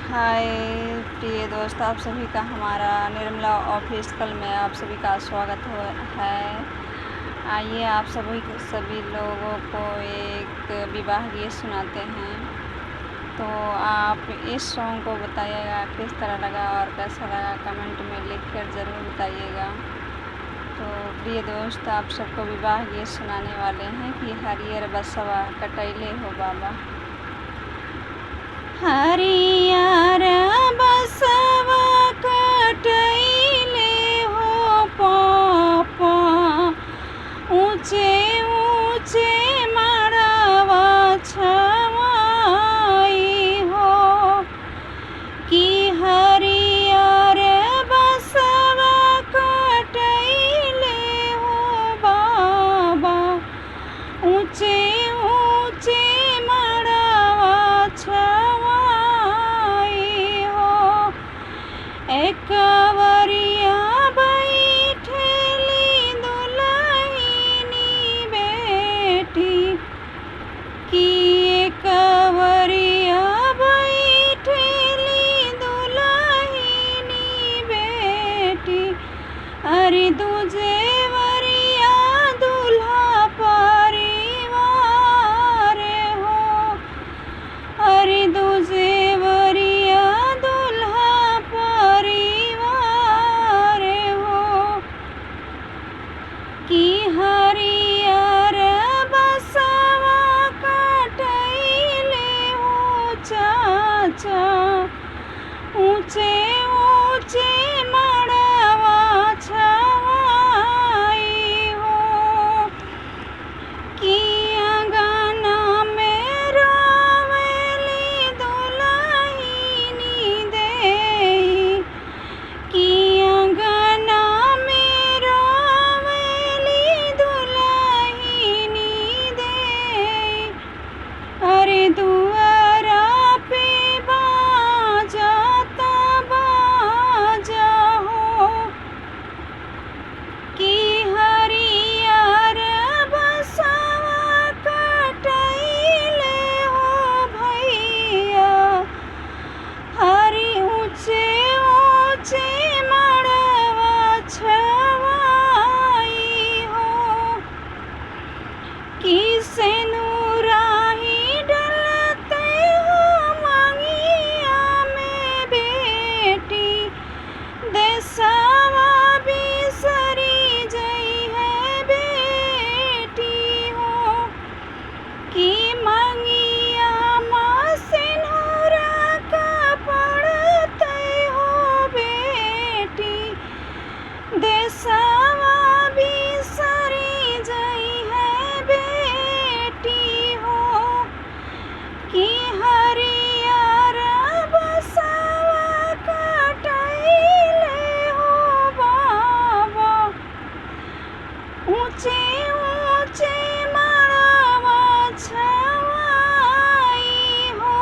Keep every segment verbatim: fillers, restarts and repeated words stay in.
हाय प्रिय दोस्त, आप सभी का हमारा निर्मला ऑफिशियल में आप सभी का स्वागत हो, है। आइए, आप सभी, सभी लोगों को एक विवाह गीत सुनाते हैं। तो आप इस सॉन्ग को बताइएगा किस तरह लगा और कैसा लगा, कमेंट में लिख कर ज़रूर बताइएगा। तो प्रिय दोस्त, आप सबको विवाह गीत सुनाने वाले हैं कि हरियर बसवा कटैले हो बाबा। हरियर बसवा कटैले हो पापा, ऊँचे ऊँचे मड़वा छवाई हो। कि हरियर बसवा कटैले हो बाबा, ऊँचे ऊँचे मड़वा छवाई हो। एक वरिया बैठेली दुलहिनी बेटी, कि एक वरिया बैठेली दुलहिनी बेटी, अरे दूजे वरिया दुल्हा परिवार हो, अरे दूजे वरिया दुल्हा परिवार हो। कि हरियर बसवा कटैले हो चाचा, ऊँचे ऊँचे मड़वा छवाई हो। कि अँगना में रोवेली दुलहिनी देई, कि अँगना में रोवेली दुलहिनी देई, अरे दुआरा पे बाजत बाजा हो। कि हरियर बसवा कटैले हो भैया, हरि ऊँचे ऊँचे मड़वा छवाई हो। कि सेनुरा ही डलते हो मंगिया में बेटी, देसवा बिसरी जइहे बेटी हो। कि मंगिया मा सेनुरा का पड़ते हो बेटी, देसवा बिसरी जइहे बेटी हो। कि हरियर बसवा कटैले हो बाबा, ऊँचे ऊँचे मड़वा छवाई हो।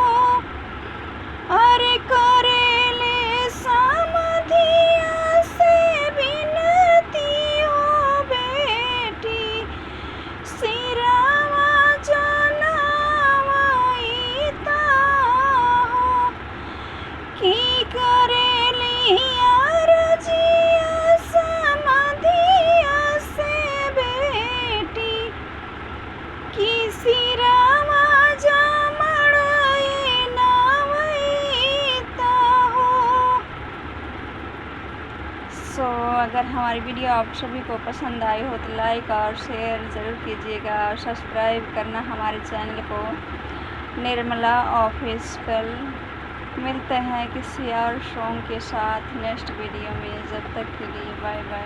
अरे करेले समधिया से बिनती हो बेटी, सिरावा जनवाई ता हो। कि करेली अरजिया समधिया से बेटी, कि सिरावा जमड़े नवैता हो। So, अगर हमारी वीडियो आप सभी को पसंद आई हो तो लाइक और शेयर ज़रूर कीजिएगा और सब्सक्राइब करना हमारे चैनल को निर्मला ऑफिशियल। मिलते हैं किसी और सॉन्ग के साथ नेक्स्ट वीडियो में। जब तक के लिए बाय बाय।